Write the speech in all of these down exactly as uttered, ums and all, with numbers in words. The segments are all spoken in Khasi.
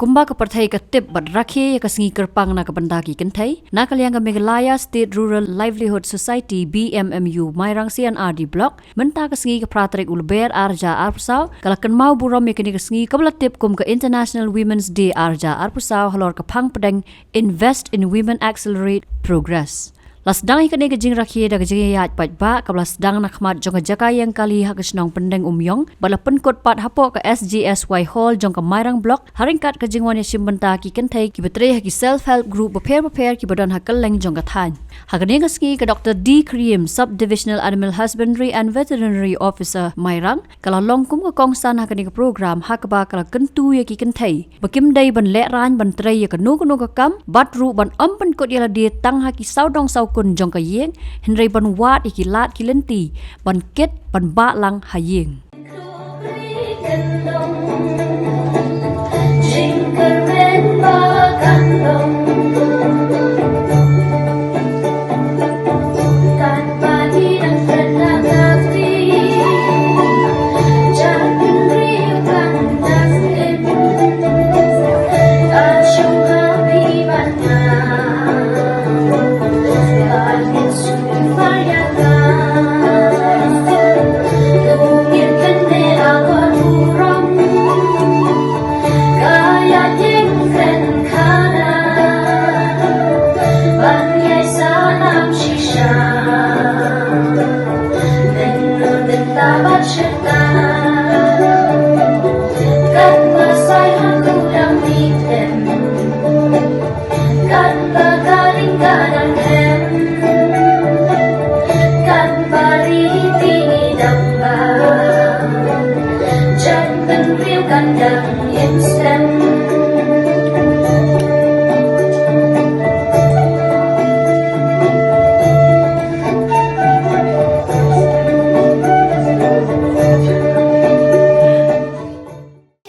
Kumba ka pyrthei ka tip bad rakhe ïa ka sngi kyrpang na ka bynta ki kynthei, na ka liang ka Meghalaya State Rural Livelihood Society, B M M U, Mairang C and R D Block, mynta ka sngi ka phra tarik u Lber ar hajar arphew saw, ka la kynmaw burom ïa kane ka sngi kaba la tip kum ka International Women's Day ar hajar arphew saw halor ka phang pdeng Invest in Women, Accelerate Progress. La sdang ïa kane ka jingrakhe da ka jingïaid paidbah kaba la sdang na khmat jong ka jaka ïeng kali ha ka shnong Pyndengumiong, bad la pynkut pat hapoh ka S J S Y Hall jong ka Mairang Block, ha ryngkat ka jingwan ïashim bynta ki kynthei kiba trei ha ki self help group bapher bapher kiba don ha kylleng jong ka thaiñ. Ha kane ka sngi ka Doctor D Khriem, Sub Divisional Animal Husbandry and Veterinary Officer, Mairang, ka la long kum ka kongsan ha kane ka program, ha kaba ka la kyntu ïa ki kynthei ba kim dei ban lehraiñ ban trei ïa kano kano ka kam, bad ruh ban ym pynkut ïa lade tang ha ki sawdong sawkun jong ka ïing, hynrei ban wad ïa ki lad ki lynti ban kit ban bah lang ha ïing.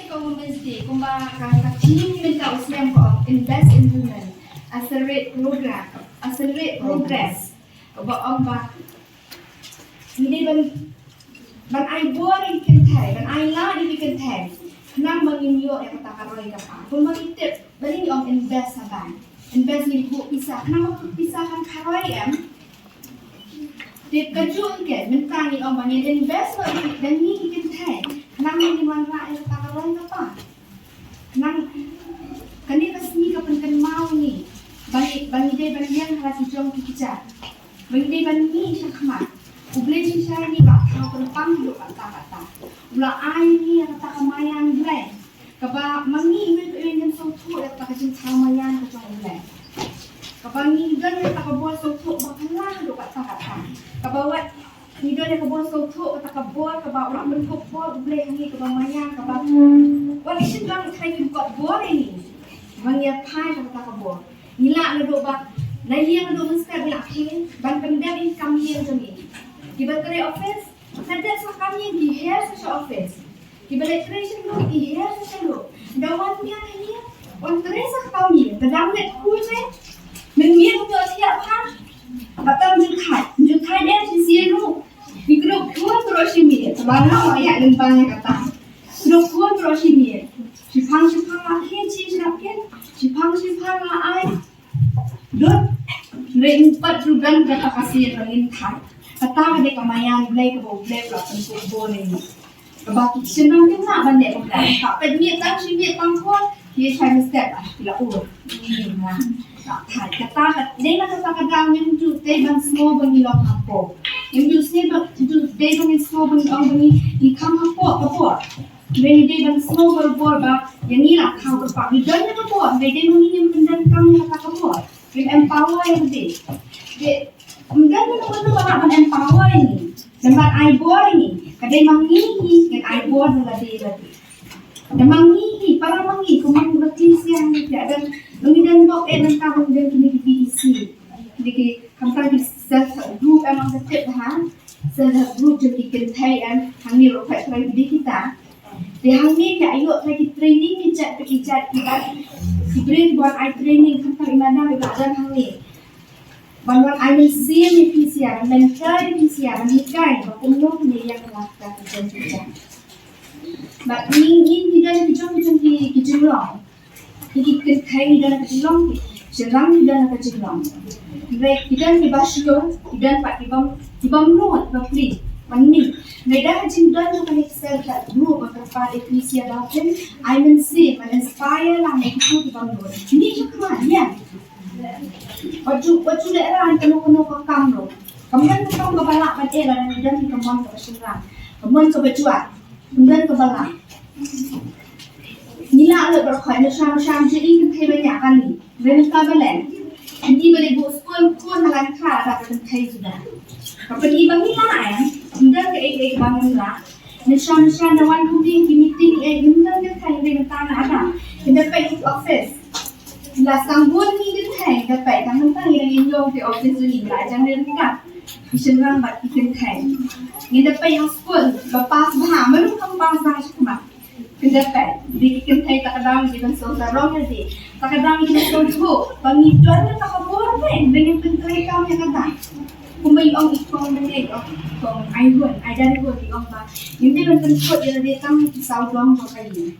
Ka Women's Day, kumba ka, ka theme mynta u snem ka ong Invest in Women, Accelerate Program, Accelerate Progress. Kaba ong ba ngi dei ban, ban ai bor ïa ki kynthei, ban ai lad ïa ki kynthei, khnang ba ngin ïoh ïa kata ka roi ka par. Kumba ngi tip, ba ngi ong invest ha bank, invest ngi buh pisa, khnang ba pisa kan kharoi em. Te kajuh ke, mynta ngi ong ba ngin invest noh ïa ki, da ngi ki kynthei, khnang ba ngin wanrah ïa kata ka roi ka par. Khnang kane ka sngi ka pynkynmaw ïa ngi ba ngi, ba ngi dei ban ïeng ha la ki jong ki kjat, ba ngi dei ban mih shakhmat. U Blei shisha ïa ngi u la thaw kyrpang haduh katta katta. U la ai ïa ngi ïa kata ka maïan Blei. Kaba ma ngi iwei pa iwei ngin sngewthuh ïa kata ka jingthaw maïan ka jong U Blei. Kaba ngi don ïa kata ka bor sngewthuh ba kylla haduh katta katta. Kaba wat ngi don ïa ka bor sngewthuh kata ka bor kaba u la pynkup bor U Blei ha ngi kaba maïan kaba wat ngi shym don trai kim kot bor ïa ngi. Ba ngi ïa phai sha kata ka bor. Ngi lah naduh ba na ïing naduh mynstep ngi lah khie ban pyndep ïa ki kam ïing jong ngi. Kiba trei office, na dep sa kam ïing ki her sa sha office. Kiba leit trei shynrut ki her sa shynrut. Da wan biang ha ïing, wan trei sa kam ïing. Te dang leit khun ne mynmiet u ïoh thiah bha. Kata mynjur thait, mynjur thait em shi sien ruh. Ngi kdew khun baroh shi miet. Te ba nga ïa lyngba ïa kata. Kdew khun baroh shi miet. Shiphang shiphang la khie shi shnap khie. Shiphang shiphang la ai. Dut, hynrei ngim pat ju don kata ka sien ba ngin thait. Kata ka dei ka maïan Blei kaba U Blei u la pynkup bor ïa ngi. Kaba ki shnong kim lah ban leh kumta. Ka peit miet tang shi miet tang khun, ki shai mynstep, ah, ki la ur. Ngi nga. Ka thait. Kata ka dei na kata ka daw ngim ju dei ban sngew ba ngi long hapoh. Ngim ju sngew ba, ju dei ba ngin sngew ba ngi ong ba ngi, ngi kham hapoh, hapoh. Ba ngi dei ban sngew bor bor ba ïa ngi la thaw kyrpang. Ngi don ïa ka bor, ba dei ma ngi ngim pyndonkam ïa kata ka bor. Ngim empower ïa lade. Ba ym don ïa ka bor ba lah ban empower ïa ngi. Lem bad ai bor ïa ngi. Ka dei ma ngi hi ngin ai bor ïa lade lade. Dei ma ngi hi, para ma ngi, kumba ngi ba kli siang ngi pia don. Ba ngi don bok eh nangta ba ngi don kine ki B E C. Kine ki khamtam ki self help group em, ngan sa tip ha. Self help group jong ki kynthei em, hangne ruh peit trai ki dei kita. Te hangne ki ïoh trai ki training ki jait ki jait ki jait. Ki briew ki wan ai training khamtam i madam i bah don hangne. Ban wan ai mynsiem ïa phi sha, ban mentor ïa phi sha, ban hikai ba kumno phin ïeng ha la ka jong ki jait. Bad ngi, ngi, ngi don ki jong ki jong ki, ki jinglong. Ki kynthei ki don ka jinglong, ki shynrang ki don ka jinglong. Hynrei ki don kiba shlur, ki don pat ki bym, ki bym nud, kiba pli, ban mih. Hynrei da ka jingdon jong kane ka self help group ba kyrpad ïa phi sha ba phin ai mynsiem ban inspire lang ïa kito ki bym nud. Mih shakhmat, ïa. Wat ju, wat ju lehrain kano kano ka kam ruh. Ka mon ka kam kaba lah ban eh lada ngi don ka mon kaba shynrang, ka mon kaba juat. Ym don kaba lah. Ngi lah lut baroh khoit, nysha nysha ngi i kynthei ba ñiah kali. Hynrei mynta balei? Ngi balei buh skul khun ha Langkha da ka kynthei suda. Ka pyni ba ngi lah, eh. Ym don kaei kaei ba ngim lah. Nysha nysha na wan kumne ki meeting, eh, ym don kynthei, hynrei mynta nga ada. Ki da peit ki office. La sdang bun ngi kynthei da peit, tang mynta ngi dang ïoh ki office jong ngi, la jan ryngkat ki shynrang bad ki kynthei. Ngi da peit ha skul, ba pass bha, mano kam pass bha shakhmat. Ki da peit, dei ki kynthei ta ka daw ngi ban sngewthuh sarong ïa dei. Ta ka daw ngi ban sngewthuh ba ngi don kata ka bor, peit ba ngin pyntreikam ïa kata. Kumba i ong i kong, ba i ong i kong Aihun, Aidar Hun, i ong ba ngim dei ban pynkut ïa lade tang ki sawdong jong ka ïing.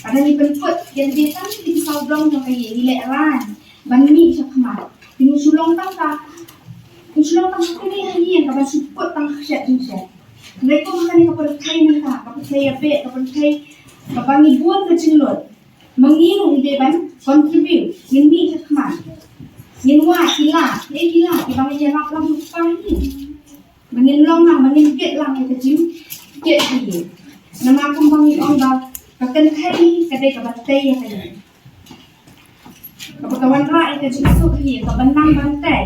Lada ngi pynkut ïa lade tang ki sawdong jong ka ïing, ngi lehraiñ ban mih shakhmat. Te ngin shu long tang ka, ngin shu long tang ka kmie ha ïing, kaban shu kut tang ka shet jingshet. Hynrei kum ha kane ka pyrthei mynta, ka pyrthei ïabeh, ka pyrthei kaba ngi bun ka jinglut. Ma ngi ruh ngi dei ban contribute, ngin mih shakhmat. Ngin wad ki lad, kiei ki lad kiba ngin ïarap lang ha u kpa hi. Ba ngin long lang, ba ngin kit lang ïa ka jingkit hi. Namar kumba ngi ong ba ka kynthei ka dei kaba tei ïa ka ïing. Kaba ka wanrah ïa ka jingsuk hi, kaba nang ban tei.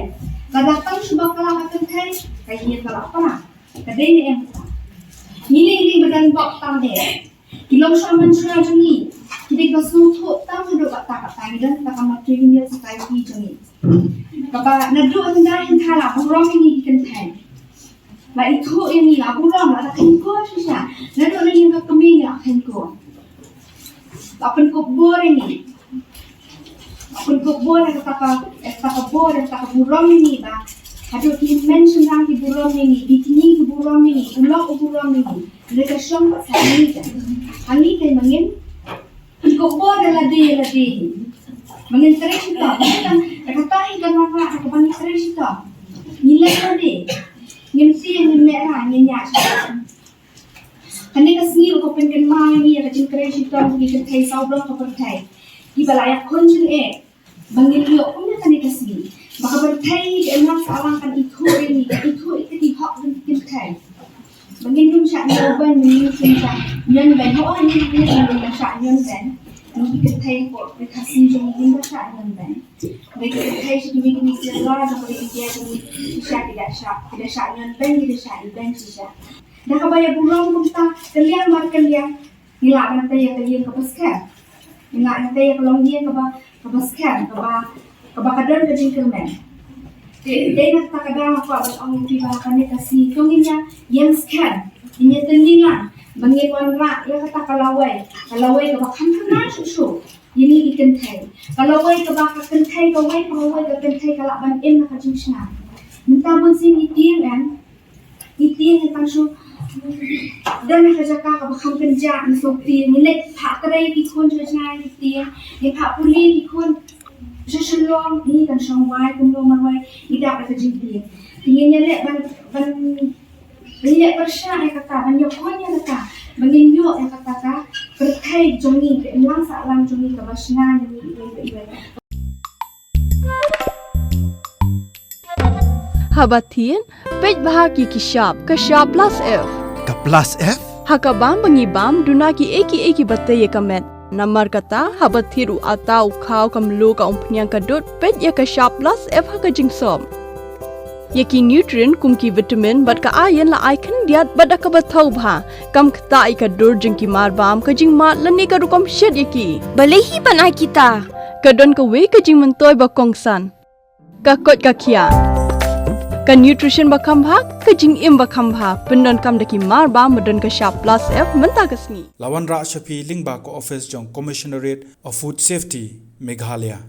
Lada tang shu bakla ka kynthei, ka ïing ka la pra. Ka dei ne em kata? Ngi lei lei ba don bok tam de. Ki longshuwa manshuwa jong ngi ki dei ba sngewthuh tang haduh katta katta, ngi don kata ka matrilineal society jong ngi. Kaba naduh hynda hynda la burom ïa ngi ki kynthei. La ithuh ïa ngi, la burom, la da kheiñkor shisha. Naduh na ïing ka kmie ngi la kheiñkor. La pynkup bor ïa ngi. Pynkup bor ïa kata ka, ïa kata ka bor, ïa kata ka burom ïa ngi ba haduh ki hynmen shynrang ki burom ïa ngi, ki kñi ki burom ïa ngi, u lok u burom ïa ngi. Hynrei ka shong pat sa hangne. Hangne ka ma ngin pynkup bor ïa lade ïa lade. Ma ngin trei shitom. Ïa kata hi ka nongrah kaba ngi trei shitom. Ngi leh lade. Ngim tieng, ngim lehrain, ngin ñiah shitom. Kane ka sngi ruh ka pynkynmaw ïa ngi ïa ka jingtrei shitom jong ki kynthei sawdong ka pyrthei. Kiba la ïakhun jingeh ba ngin ïoh kum ïa kane ka sngi. Ba ka pyrthei ka imlang sahlang kan ithuh ïa ngi, kan ithuh ïa ki hok jong ki kynthei. Ba ngin ym shah ñion beiñ, ngin ym shah ñion beiñ. Hooid, ngin ym shah ñion beiñ. Ngi ki kynthei hapoh ri Khasi jong ngi ngim shah ñion beiñ. Ba ki kynthei sha kiwei kiwei ki jylla jong ka ri India jong ngi shisha ki da shah, ki da shah ñion beiñ, ki da shah ibeiñ shisha. Da kaba ïa burom kumta, kylliang mar kylliang, ngi lah ban tei ïa ka ïing kaba skhem. Ngi lah ban tei ïa ka longïing kaba, kaba skhem, kaba, kaba ka don ka jingkyrmen. Te dei na kata ka daw nga kwah ban ong ïa phi ba ha kane ka sngi to ngin ïa ïeng skhem, ngin ïa tylli lang ba ngin wanrah ïa kata ka lawei, ka lawei kaba kham kyrmen shuh shuh ïa ngi ki kynthei. Ka lawei kaba ka kynthei kawei pa kawei ka kynthei ka lah ban im na ka jingshngaiñ. Mynta bun sien ngi tieng em, ngi tieng ngi tang shu don ha ka jaka kaba kham kynjah, ngi sngewtieng, ngi leit phah trei ki khun sha Jngai ngi tieng, ngi phah pule ki khun sha Shillong, ngi kan shong wai kumno marwei, ngi dap da ka jingtieng. Te ngin ïaleh ban, ban, ban ïaleh pyrshah ïa kata, ban ïakhun ïa kata, ban ngin ïoh ïa kata ka pyrthei jong ngi, ka imlang sahlang jong ngi kaba shna ïa ngi iwei pa iwei. Haba thied, peit bha ki ki shap, ka shap plus F. Ka plus F? Ha ka bam ba ngi bam, duna kiei kiei kiba tei ïa ka met. Namar kata, haba thied u atta, u khaw, ka mluh, ka umphniang, ka dud, peit ïa ka shap plus F ha ka jingsop. Ïa ki nutrient kum ki vitamin bad ka iron la ai khyndiat bad da kaba thaw bha. Kam ktah ïa ka dur jong ki mar bam, ka jingmad lane ka rukom shet ïa ki. Balei hi ban ai kita? Ka don kawei ka jingmyntoi ba kongsan. Ka koit ka khiah. Ka nutrition ba kham bha, ka jingim ba kham bha, pyndonkam da ki mar bam ba don ka shap plus F mynta ka sngi. La wanrah sha phi lyngba ka office jong Commissionerate of Food Safety, Meghalaya.